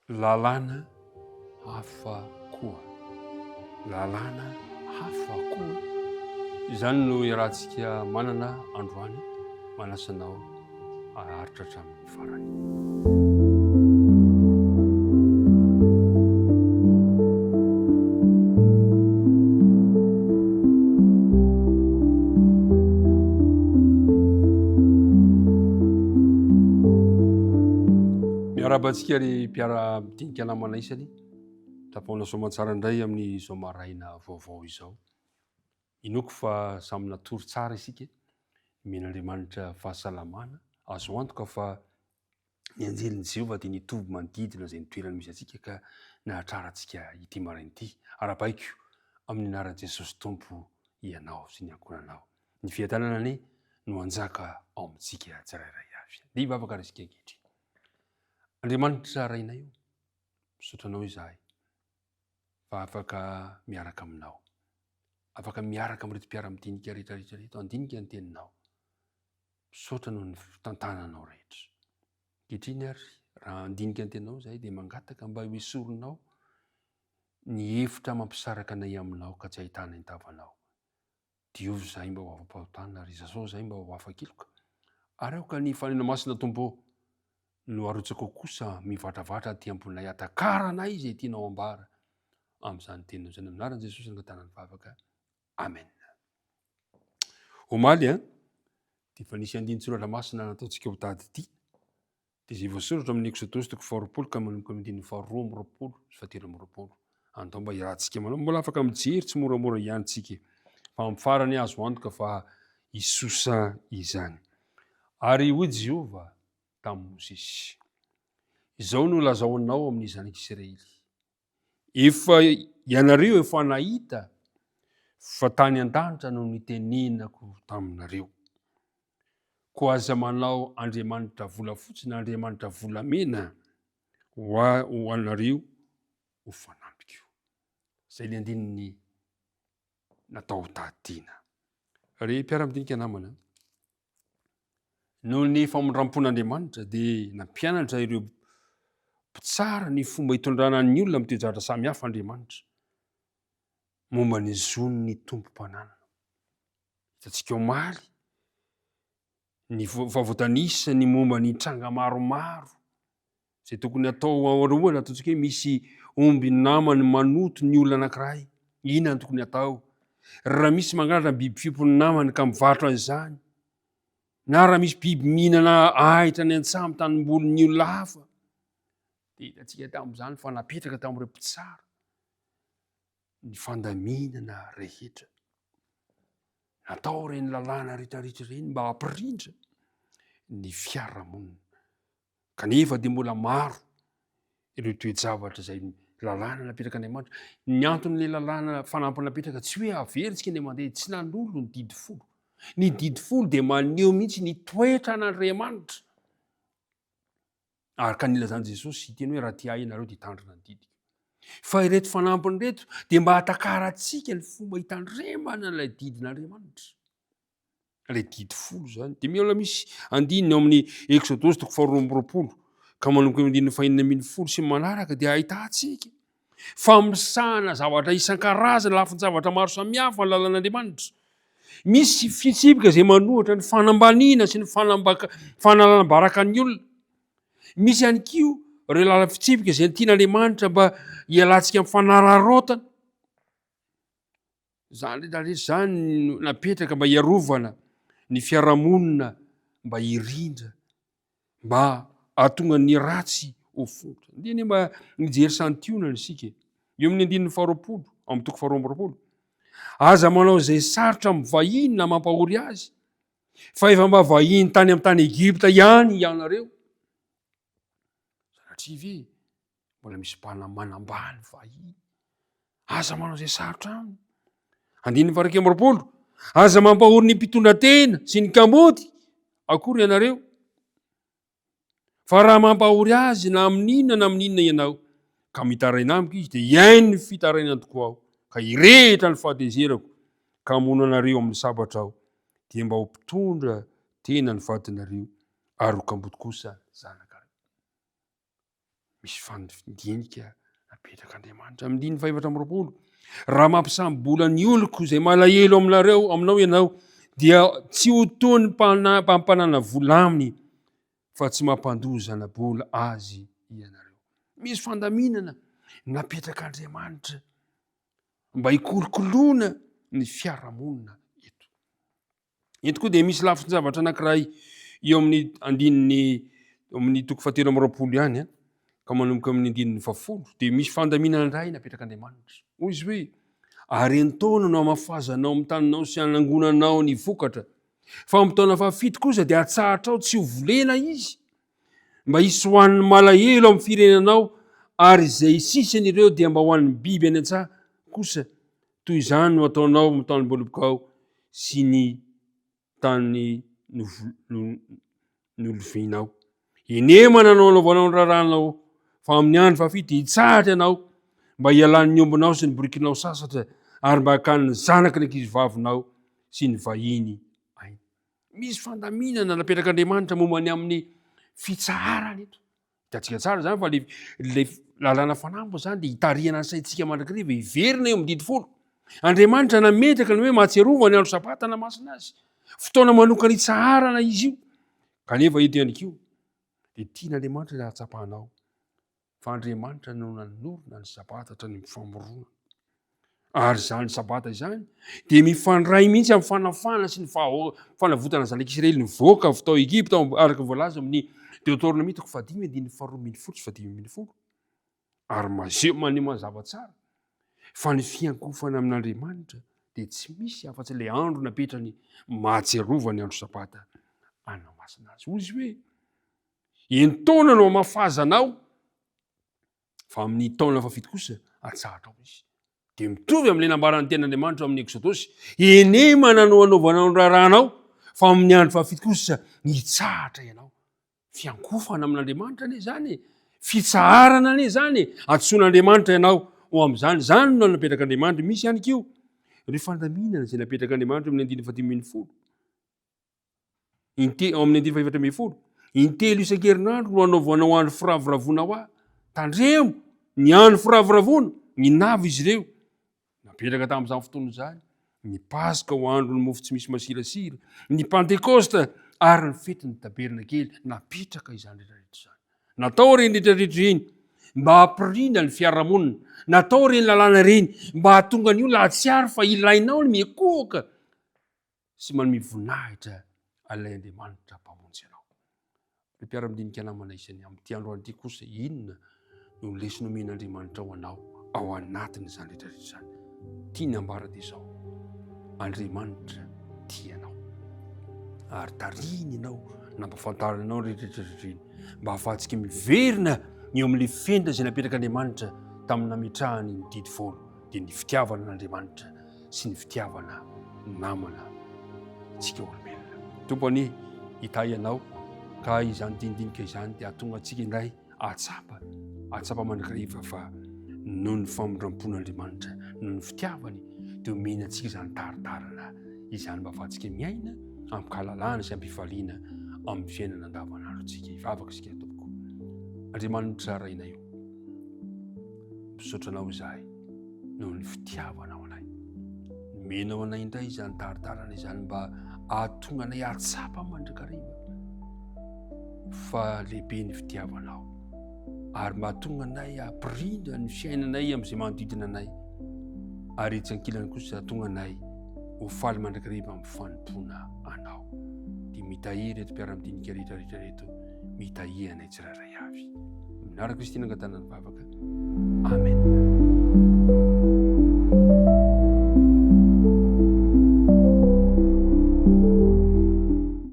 Lalàna hafa koa. Lalàna hafa koa. Izany no iarahantsika manana androany. Manasa anao haharitra hatramin'ny farany. Miarahaba antsika ry mpiara-midinika namana isany. Tapaona soamantsara indray amin'izao maraina vaovao izao. Inoako fa samy natory tsara isika. Omen'Andriamanitra fahasalamana. Azo antoka fa ny anjelin'i Jehovah dia nitoby manodidina izay ny toerana misy antsika ka nahatrara antsika ity maraina ity. Arahabaiko amin'ny anaran'i Jesosy Tompo ianao sy ny ankohonanao. Ny fiadanana anie no hanjaka ao amintsika tsirairay avy. Dia hivavaka ary isika ankehitriny. Andriamanitra Rainay o, misaotra Anao izahay fa afaka miaraka Aminao. Afaka miaraka amin'ireto mpiara-midinika rehetra rehetra ireto handinika ny Teninao. Misaotra noho ny fitantananao rehetra. Ankehitriny ary, raha handinika ny Teninao izahay dia mangataka mba hoesorinao ny hevitra mampisaraka anay Aminao ka tsy ahitana ny tavanao. Diovy izahay mba ho afa-pahotana ary izasao izahay mba ho afa-keloka. Ary aoka ny Fanahinao Masina Tompo ô, no arotsakao kosa mivatravatra aty am-ponay hatakaranay izay tianao ambara amin'izany teninao izany. Amin'ny anaran'i Jesosy angatahana ny vavaka. Amen. Omaly an, dia efa nisy andinin-tsoratra masina nataontsika ho tadidia. Dia izay voasoratra amin'ny Eksodosy toko faharoapolo ka manomboka amin'ny andininy faharoa amby roapolo sy fahatelo amby roapolo. Andao mba hiarahantsika manao. Mbola afaka mijery tsimoramora ihany tsika e. Fa amin'ny farany azo antoka fa hisosa izany. Ary hoy Jehovah tamin'i Mosesy, Izao no lazao anao amin'ny zanak'Isiraely, Efa ianareo efa nahita fa tany an-danitra no nitenenako taminareo. Koa aza manao andriamanitra volafotsy na andriamanitra volamena ho ho anareo ho fanampiko. Izay ny andininy natao ho tadiana. Ry mpiara-midinika namana, noho ny famindram-pon'Andriamanitra dia nampianatra ireo mpitsara ny fomba hitondrana ny olona amin'ny toe-javatra samihafa Andriamanitra momba ny zon'ny tompom-pananana. Hitantsika omaly ny fa voatanisa ny momba ny tranga maromaro izay tokony atao aroana, ataontsika hoe misy omby namany manoto ny olona anankiray, inona no tokony atao? Raha misy mangalatra ny biby fiompon'ny namany ka mivarotra an'izany, na raha misy biby mihinana ahitra any an-tsaha amin'ny tanimbolin'ny olona hafa, dia hitantsika tamin'izany fa napetraka tamin'ireo mpitsara ny fandaminana rehetra. Natao ireny lalàna rehetrarehetra ireny mba hampirindra ny fiarahamonina. Kanefa dia mbola maro ireo toe-javatra izay lalàna napetrak'Andriamanitra. Ny anton'ilay lalàna fanampiny napetraka tsy hoe averintsika ny mandeha, tsy nanolo ny didy folo. Ny didy folo dia maneho mihitsy ny toetran'Andriamanitra. Araka ny nilazan'i Jesosy hiteny hoe raha tia ahy ianareo dia hitandrina ny didiko. Fa ireto fanampiny ireto dia mba hahatakarantsika ny fomba hitandremana ilay didin'Andriamanitra. Ilay didy folo izany. Dia mbola misy andininy ao amin'ny Eksodosy toko faharoa amby roapolo ka manomboka amin'ny andininy fahenina ambin'ny folo sy ny manaraka dia ahitantsika fa misahana zavatra isan-karazany, lafin-javatra maro samihafa ny lalan'Andriamanitra. Misy fitsipika izay manohitra ny fanambaniana sy ny fanambaka, fanalana baraka ny olona. Misy ihany koa ireo lalam-pitsipika izay tian'Andriamanitra mba hialantsika amin'ny fanararaotana. Izany rehetra rehetra izany no napetraka mba hiarovana ny fiarahamonina mba hirindra, mba hahatonga ny ratsy ho fongotra. Ndeha anie mba mijery santionany isika e. Eo amin'ny andininy faharoapolo, amin'ny toko faharoa amby roapolo. Aza manao izay sarotra amin'ny vahiny na mampahory azy, fa efa mba vahiny tany amin'ny tany Egypta ihany ianareo. Sanatria ve mbola misy mpana manambany vahiny? Aza manao izay sarotra aminy. Andininy faha 21. Aza mampahory ny mpitondra tena sy ny kamboty akory ianareo. Fa raha mampahory azy na amin'inona na amin'inona ianao, ka mitaraina amiko izy, dia hihaino ny fitarainany tokoa aho, ka hirehitra ny fahatezerako, ka hamono anareo amin'ny sabatra aho, dia mba ho mpitondra tena ny vadinareo, ary ho kamboty kosa ny zanakareo. Misy fandinika napetrak'Andriamanitra. Amin'ny andininy fahefatra amby 20, raha mampisambola ny oloko izay malahelo aminareo, aminao ianao, dia tsy ho toy ny mpampanana vola aminy, fa tsy mampandoa zana-bola azy ianareo. Misy fandaminana napetrak'Andriamanitra mba hikolokoloana ny fiarahamonina eto. Eto koa dia misy lafin-javatra anankiray eo amin'ny andininy amin'ny toko fahatelo amby 20 ihany ka manomboka amin'ny andininy fahafolo dia misy fandaminana indray napetrak'Andriamanitra. Hoy izy hoe ary entaona no hamafazanao amin'ny taninao sy hanangonanao ny vokatra fa amin'ny taona fahafito kosa dia atsahatrao tsy ho volena izy mba hisy ho an'ny malahelo amin'ny firenenao ary izay sisany ireo dia mba ho an'ny biby any an-tsaha kosa Toy izany no ataonao amin'ny tanim-boalobokao sy ny tany nolovinao. Inemana no anaovanao ny raharahanao, fa amin'ny andro fahafito dia hitsahatra ianao mba hialan'ny ombinao sy ny borikinao sasatra ary mba hakan'ny zanaky ny ankizivavinao sy ny vahiny aina. Misy fandaminana napetrak'Andriamanitra momba ny amin'ny fitsaharana eto. Hitantsika tsara izany fa le le lalàna fanamby izany dia hitarihana ny saintsika mandrakariva hiverina eo amin'ny didy folo. Andriamanitra nametraka ny hoe mahatsiarova ny andro sabata hanamasina azy. Fotoana manokana hitsaharana izy io. Kanefa eto ihany koa dia tian'Andriamanitra ny hahatsapanao fa Andriamanitra no nanorina ny sabata hatrany amin'ny famoronana. Ary izany Sabata izany dia mifandray mihitsy amin'ny fanafahana sy ny fanavotana ny zanak'Israely nivoaka avy tao Egypta araka ny voalaza amin'ny Deoteronomia toko fahadimy andininy faharoa ambin'ny folo sy fahadimy ambin'ny folo. Ary mazeho maneho mazava tsara fa ny fiankofana amin'Andriamanitra dia tsy misy afa-tsy ilay andro napetrany mahatsiarova ny andro Sabata anamasina azy. Hoy izy hoe, entaona no hamafazanao Fa amin'ny taona fahafito kosa atsahatra ao izy. Dia mitovy amin'ilay nambaran'ny tenin'Andriamanitra ao amin'ny Eksodosy, Henemana no hanaovanao ny raharahanao, fa amin'ny andro fahafito kosa hitsahatra ianao. Fiankofana amin'Andriamanitra anie izany e. Fitsaharana anie izany e. Antsoin'Andriamanitra ianao ho amin'izany. Izany no napetrak'Andriamanitra. Misy ihany koa ireo fandaminana izay napetrak'Andriamanitra amin'ny andininy fahadimy ambin'ny folo. Inte, ao amin'ny andininy faha-14. Intelo isan-kerinandro no hanaovanao andro firavoravoana ho ahy. Tandremo ny andro firavoravoana, ninava izy ireo. Napetraka tamin'izany fotoana izany ny Paska ho andron'ny mofo tsy misy masirasira, ny Pantekosta ary ny fetin'ny tabernakely. Napetraka izany rehetra izany. Natao ireny rehetra rehetra ireny mba hampirindra ny fiarahamonina. Natao ireny lalàna ireny mba hahatonga ny olona hahatsiaro fa ilainao ny miekohoka sy manome voninahitra an'ilay Andriamanitra Mpamonjy anao. Ry mpiara-midinika namana isany, amin'ity androany ity kosa, inona no lesona omen'Andriamanitra ho anao ao anatin'izany rehetra rehetra izany? Tiany ambara dia izao, Andriamanitra tia anao ary tarihiny ianao, nampahafantariny anao rehetra rehetra iny mba hahafahantsika miverina eo amin'ilay fenitra izay napetrak'Andriamanitra tamin'ny nametrahany ny didy folo, dia ny fitiavana an'Andriamanitra sy ny fitiavana namana tsika olombelona. Tompo anie hitahy anao ka izany dinidinika izany dia hahatonga antsika indray hahatsapa, hahatsapa mandrakariva fa noho ny famindram-pon'Andriamanitra, noho ny fitiavany dia omeny antsika izany taritarana izany mba ahafahantsika miaina amim-kahalalahana sy am-pifaliana amin'ny fiainana andavanandrontsika. Hivavaka isika tompoko. Andriamanitra Rainay o, misaotra anao izahay. noho ny fitiavanao anay. Nomenao anay indray izany tari-dalana izany mba hahatonga anay hahatsapa mandrakariva fa lehibe ny fitiavanao ary mba hahatonga anay hampirindra ny fiainanay amin'izay manodidina anay ary etsy ankilany kosa hahatonga anay ho faly mandrakariva amin'ny fanompoana anao. Dia mitahiry ireto mpiara-midinika rehetra rehetra ireto, mitahia anay tsirairay avy. Amin'ny anaran'i Kristy nangatahana ny vavaka. Amen.